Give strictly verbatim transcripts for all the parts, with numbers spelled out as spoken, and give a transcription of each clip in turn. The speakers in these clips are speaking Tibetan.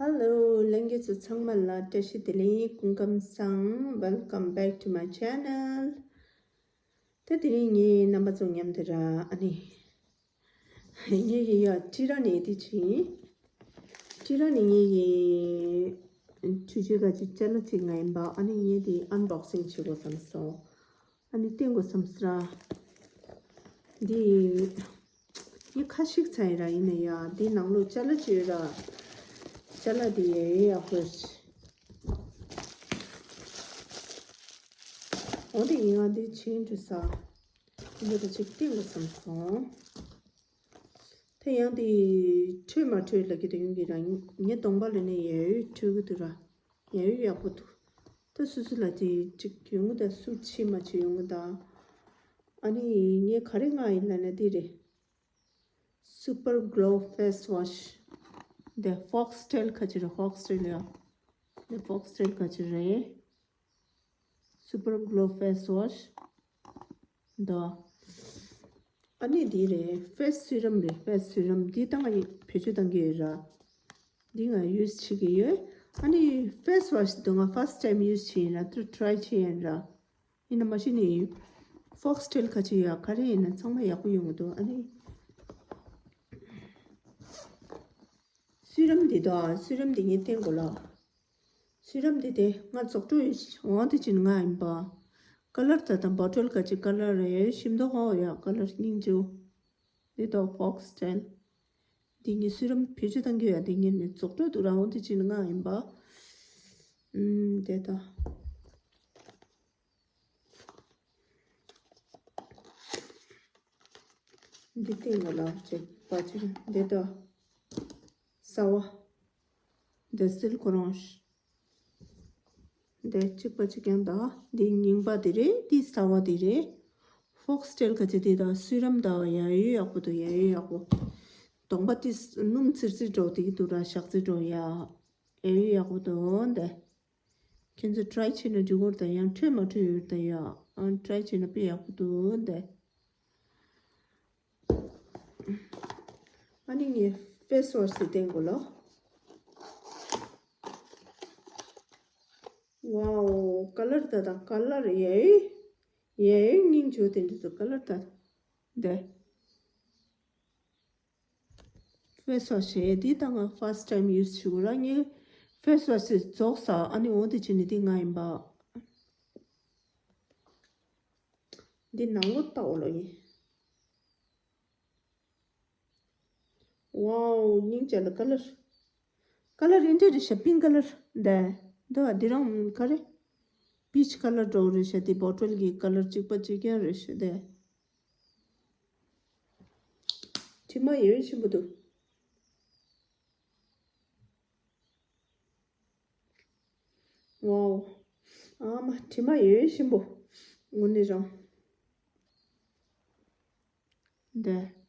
Hello ལྷན་རྒྱས་ཚོ་ཚང་མ་ལ་བཀྲ་ཤིས་བདེ་ལེགས། སྐུ་ཁམས་བཟང་། Welcome back to my channel. ད་དེ་རིང་ངས་རྣམ་པ་ཚོ་མཉམ་དུ་ར་ཨ་ནི་ངེད་ཀྱི་ཡ་ཊི་ར་ནས་དེ་ཕྱིན། ཊི་ར་ནས་ངེད་ཀྱི་ཆུ་ཆུ་ག་ཅིག་ཅ་ལག་ཅིག་ང་ཡིན་པ། ཨ་ནི་ངས་དེ་ཨན་བོག་སིང་བྱེད་དགོས་བསམ་སོང་། ཨ་ནི་བསྟན་དགོས་བསམ་སོང་ར། འདི་ངས་ཁ་ཤིག་ཚ་ཡིན་ར། ཡིན་ན་ཡ་འདི་ནང་ལོགས་ཅ་ལག་ཅིག་ཡོད་ར། ཅ་ལག་འདི་ཡ་ཡོད་ཡག་པོ། འོ་དེ་ཡིན་ང་འདི་ཕྱིན་འགྲོ་ས། འདི་ལ་ཅིག་བསྟན་དགོས་བསམ་སོང་། དེ་ཡང་དེ་འཕྲོད་མ་འཕྲོད་ལབ་ཀྱི་དེ་ཡོང་གི་ར། ངའི་གདོང་པ་ལ་ནི་ཡ་ཡོད་འཕྲོད་ཀྱི་འདུག་ར། ཡ་ཡོད་ཡག་པོ་འདུག་ད་སོ་སོ་ལ་དེ་གཅིག་ཡོང་གི་ད། སུ་ཆི་མ་ཆི་ཡོང་གི་ད། ཨ་ནི་ངས་ག་རེ་མངགས་ཡིན་ལབ་ན་དེ་རེད། Super Glow Face Wash. དེ་ཕོག་སི་ཊེལ་ག་ཅི་རེད། ཕོག་སི་ཊེལ་ཡ། དེ་ཕོག་སི་ཊེལ་ག་ཅི་རེད། Super Glow Face Wash. འདི། ཨ་ནི་འདི་རེད། ཕེ་སི་སི་རམ་རེད། ཕེ་སི་སི་རམ་འདི་ད་ང་བེད་སྤྱོད་གཏང་གི་ཡོད་ར། འདི་ང་ཡུ་སི་བྱེད་ཀྱི་ཡོད། ཨ་ནི་ཕེ་སི་ཝ་ཤི་འདི་ང་ཕར་སི་ཊི་ཊའིམ་ཡུ་སི་བྱེད་ཡིན་ར། ཏུ་ཊི་རའི་བྱེད་ཡིན་ར། ཡིན་ན་མ་གཞི་ནས་ཕོག་སི་ཊེལ་ག་ཅི་ཡ་ག་རེ་ཡིན་ན་ཚང་མ་ཡག་པོ་ཡོང་གི་འདུག་ཨ་ནི་སི་རམ་འདི་དང་། སི་རམ་འདི་ངས་བསྟན་དགོས་ལ། སི་རམ་འདི་དེ་ང་རྫོགས་སྤྲོ་ཡོད་འོང་དེ་ཅིན་ང་ཡིན་པ། ཀ་ལར་ད་དང་བོ་ཊལ་ག་ཅི་ཀ་ལར་རེད། ཤིམ་དོ་ཧོ་ཡ་ཀ་ལར་སྙིང་རྗེ་བོ། འདི་དང་ཕོག་སི་ཊེལ། འདི་ངས་སི་རམ་བེད་སྤྱོད་གཏང་གི་ཡོད། འདི་ངས་ནི་རྫོགས་སྤྲོ་འདུག་ར། འོང་དེ་ཅིན་ང་ཡིན་པ། ཨུམ་དེ་དང་། འདི་སྟེང་ལ་ལ་ཅིག་པ་ཅིག་འདི་ལྟ། ས་བ། འདི་སིལ་ཁོ་རོང་ཤ། འདི་གཅིག་པ་ཅིག་ཀྱང་ད། འདི་རྙིང་པ་འདི་རེད། འདི་ས་བ་འདི་རེད། ཕོག་སི་ཊེལ་ག་ཅི་འདི་ད་སི་རམ་ད་ཡ་ཡོད་ཡག་པོ་འདུག་ཡ་ཡོད་ཡག་པོ། གདོང་པ་འདི་སྣུམ་ཚིར་ཚིར་འགྲོ་འདི་གི་འདུག་ར། ཞག་ཚིར་འགྲོ་ཡ། ཡ་ཡོད་ཡག་པོ་འདུག་འདི། ཁྱེད་ཚོ་ཊི་རའི་བྱས་ན་འགྲིག་གི་རེད་ད། ཡང་འཕྲོད་མ་འཕྲོད་ཡོད་ད་ཡ། ཨ་ཊི་རའི་བྱས་ན་དཔེ་ཡག་པོ་འདུག་འདི། ཨ་ནི་ངས་ཕེ་སི་ཝ་ཤི་དེ་བསྟན་དགོས་ལ། ཝའོ། ཀ་ལར་ད་ད་ཀ་ལར་ཡའི་ཡའི་སྙིང་རྗེ་བོ་དེ་འདྲ་འདུག་ཀ་ལར་ད་འདི། ཕེ་སི་ཝ་ཤི་ཞེས་འདི་ད་ང་ཕར་སི་ཊི་ཊའིམ་ཡུ་སི་བྱེད་དགོས་ར། ངས་ཕེ་སི་ཝ་ཤི་རྫོགས་ས། ཨ་ནི་འོ་དེ་བྱས་ནས་འདི་ང་ཡིན་པ། འདི་ནང་ལོགས་ལྟ་འོ་ལོ་ཡིན། ཝའོ། སྙིང་རྗེ་ལ་ཀ་ལར། ཀ་ལར་ཡིན་འདྲ་རེད་ཤག་པིང་ཀ་ལར་འདི། འདི་བ་འདི་རང་ག་རེ། པིཆ་ཀ་ལར་འདྲ་བོ་རེད་ཤག་འདི་བོ་ཊལ་གྱི་ཀ་ལར་གཅིག་པ་གཅིག་རྐྱང་རེད་ཤག་འདི། དྲི་མ་ཡོད་ཆེན་པོ་འདུག་ཝའོ། ཨ་མ། དྲི་མ་ཡོད་ཆེན་པོ། དངོས་གནས་རང་། འདི།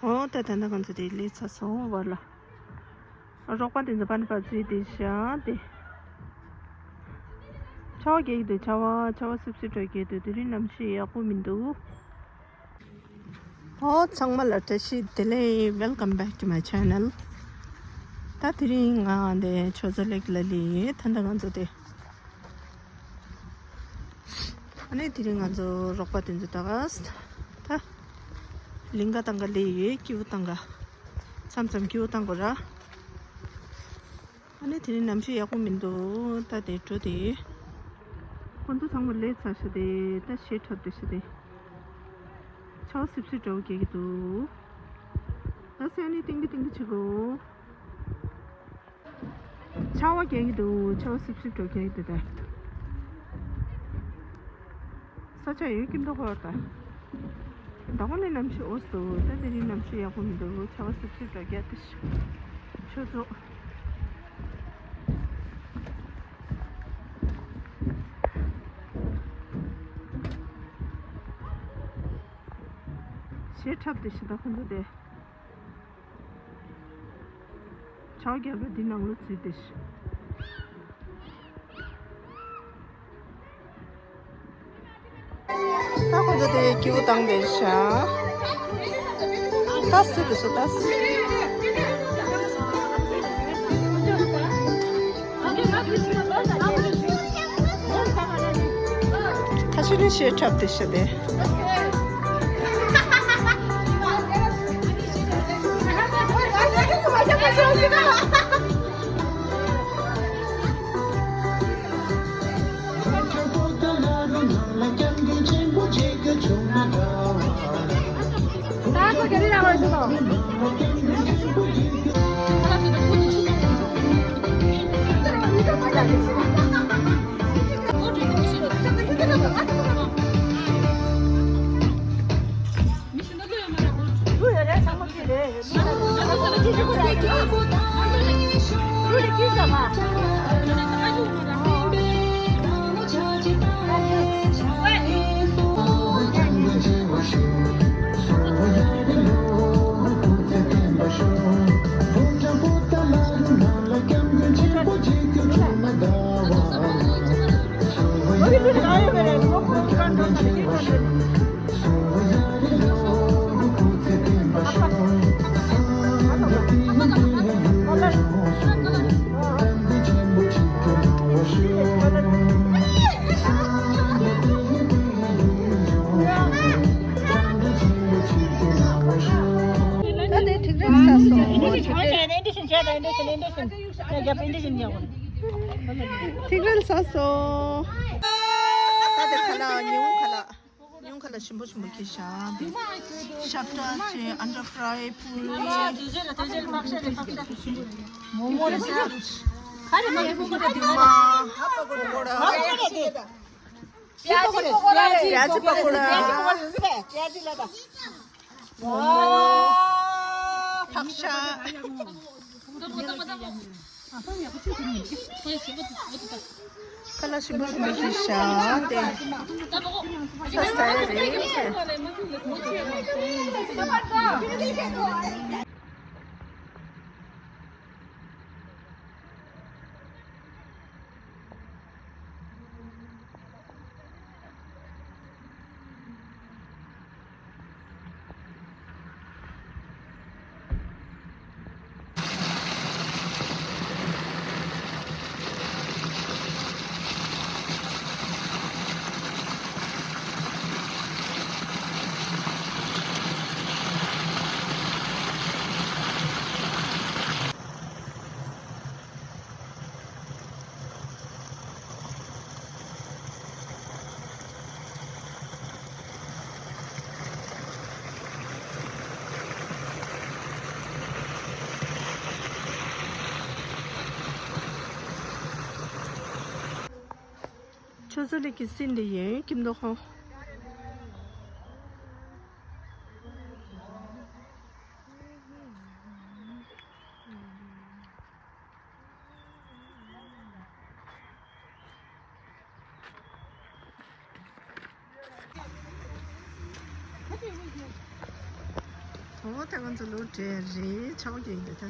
འོ་ད་ད་ལྟ་ང་ཚོ་དེ་སླེབས་ཚར་སོང་བར་ལ། རོགས་པ་དེ་ཚོ་པན་པ་བརྩིས་ཏེ་བཞག་སྟེ། ཆར་པ་རྒྱག་གི་འདུག་ཆར་པ་ཆར་པ་སིབ་སིབ་འགྲོ་གི་འདུག་དེ་རིང་གནམ་གཤིས་ཡག་པོ་མི་འདུག་ཨོ་ཚང་མ་ལ་བཀྲ་ཤིས་བདེ་ལེགས། Welcome back to my channel. ད་དེ་རིང་ང་འདི་ཆོས་མཚོ་ལེགས་ལ་སླེབས་ཡོད། ད་ལྟ་ང་ཚོ་དེ། ཨ་ནི་དེ་རིང་ང་ཚོ་རོགས་པ་དེ་ཚོ་ད་ག་ད་ལིང་ག་བཏང་ག་སླེབས་ཡོད། སྐྱིད་པོ་བཏང་ག་མཚམས་མཚམས་སྐྱིད་པོ་བཏང་དགོས་ར། ཨ་ནི་དེ་རིང་གནམ་གཤིས་ཡག་པོ་མི་འདུག་ད་དེ་འགྲོ་དེ། ཁོ་ཚོ་ཚང་མ་སླེབས་ཚར་ཤག་དེ་ད་གཞས་འཁྲབ་བསྡད་ཤག་དེ། ཆར་པ་སིབ་སིབ་འདྲ་བོ་རྒྱག་གི་འདུག་ད་སེ་ཨ་ནི་ཏིང་གི་ཏིང་གི་བྱེད་དགོས། ཆར་པ་རྒྱག་གི་འདུག་ཆར་པ་སིབ་སིབ་འགྲོ་རྒྱག་གི་འདུག་ད་ས་ཆ་ཡོད་ཀྱི་མདོག་ཁ་པོ་ད། ཟླ་བ་ནས་གནམ་གཤིས་འོ་སོ་ད་དེ་རིང་གནམ་གཤིས་ཡག་པོ་མི་འདུག་ཆར་པ་སིབ་སིབ་འགྲོ་རྒྱག་དེ་ཆུ་ཚོད། དེ་འཁྲབ་དེ་ཤི་ད་ཁོ་ཚོ་དེ། ཆའོ་རྒྱལ་པོ་འདི་ནང་ལོ་ཚུད་དེ་ཤི། ད་ཁོ་ཚོ་དེ་སྐྱིད་པོ་བཏང་དེ་ཤ། ད་སུ་དེ་སུ་ད་སུ། ཁ་ཤས་ནི་ཤེས་འཁྲབ་དེ་ཤ་དེ། ད་དེ་ཐིག་རིལ་ཟ་སོང་། ཐིག་རིལ་ཟ་སོང་། ད་དེ་ཁ་ལག་ཉིན་གུང་ཁ་ལག་ཉུང་ཁ་ལ་ཞིམ་པོ་ཞིམ་པོ་ཁྱེར་ཤག་དེ་ཤབ་ཏ་ཅེ་ཨན་ཌར་ཕ་རའི་པུ་རི། མོག་མོག་རེ་ཤག་མ་པ་ཀོ་ཌ། པ་ཀོ་ཌ། པ་ཀོ་ཌ། པ་ཀོ་ཌ། མོག་མོག་ཕག་ཤ། ཁ་ལག་ཞིམ་པོ་ཞིམ་པོ་ཞིག་བཞག་སྟེ། ས་ས་ཡ་རེད། ཆུ་ཚོད་ལས་ཀྱི་སྲིད་འདི་ཡིན་ཀིམ་མདོ་ཁང་། ཨོ་ད་ང་ཚོ་ལོ་བགྲེས་རེད། ཆག་རྒྱུ་ཡིན་ད། ད་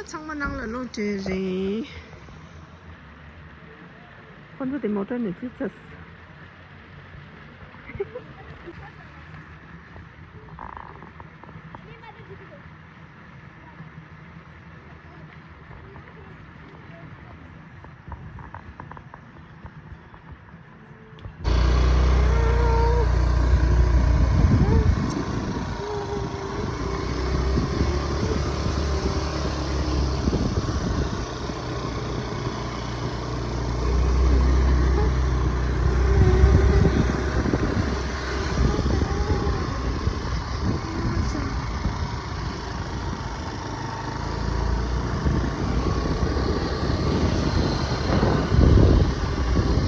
ཚང་མ་ནང་ལ་ལོ་བགྲེས་རེད། ཁོ་ཚོ་དེ་མོ་ཊ་ནས་ཅི་ཚ།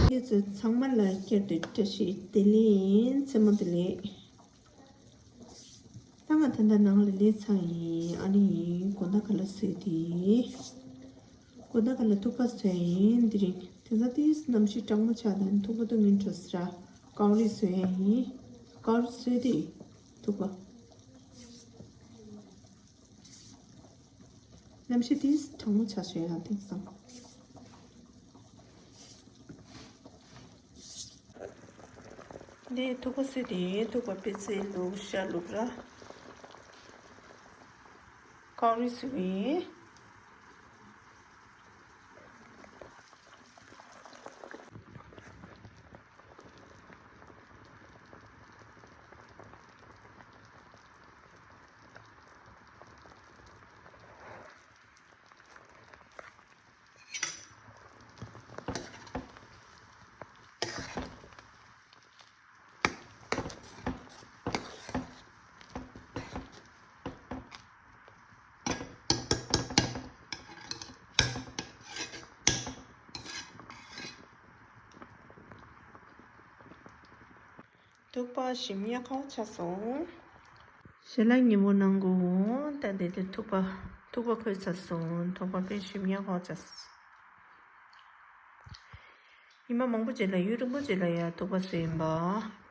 ཁྱེད་ཚོ་ཚང་མ་ལ་བསྐྱར་དུ་བཀྲ་ཤིས་བདེ་ལེགས། མཚན་མོ་བདེ་ལེགས། ད་ང་ད་ལྟ་ནང་ལ་སླེབས་ཚར་ཡིན། ཨ་ནི་དགོང་དག་ཁ་ལག་ཟོས་ཏེ། དགོང་དག་ཁ་ལག་ཐུག་པ་ཟོས་ཡིན། དེ་རིང་དེང་སང་ཏིས་གནམ་གཤིས་གྲང་མོ་ཆགས་དང་ཐུག་པ་ཏོ་ངན་འགྲོ་སྲ། ཀའུ་རི་བཟོས་ཡིན། ཀའུ་རི་བཟོས་ཏེ་ཐུག་པ། གནམ་གཤིས་དེ་གྲང་མོ་ཆགས་བྱུང་ཡང་ཐེངས་སང་། འདི་ཐུག་པ་བཟོས་ཏེ་ཐུག་པ་པེ་ཙེ་བླུགས་ཤ་བླུགས་ར། ཀའུ་རི་བཟོས་ཡིན། ཐུག་པ་ཞིམ་ཉག་ཁ་ཆགས་སོང་། ཞལ་ལག་ཉིན་མོ་གནང་གོ། ད་དེ་དུས་ཐུག་པ་ཐུག་པ་ཁོལ་ཚར་སོང་། ཐུག་པ་དཔེ་ཞིམ་ཉག་ཁ་ཆགས་སོང་། ཉི་མ་མང་པོ་རྗེས་ལ་ཡུན་རིང་པོ་རྗེས་ལ་ཡ་ཐུག་པ་བཟོས་ཡིན་པ།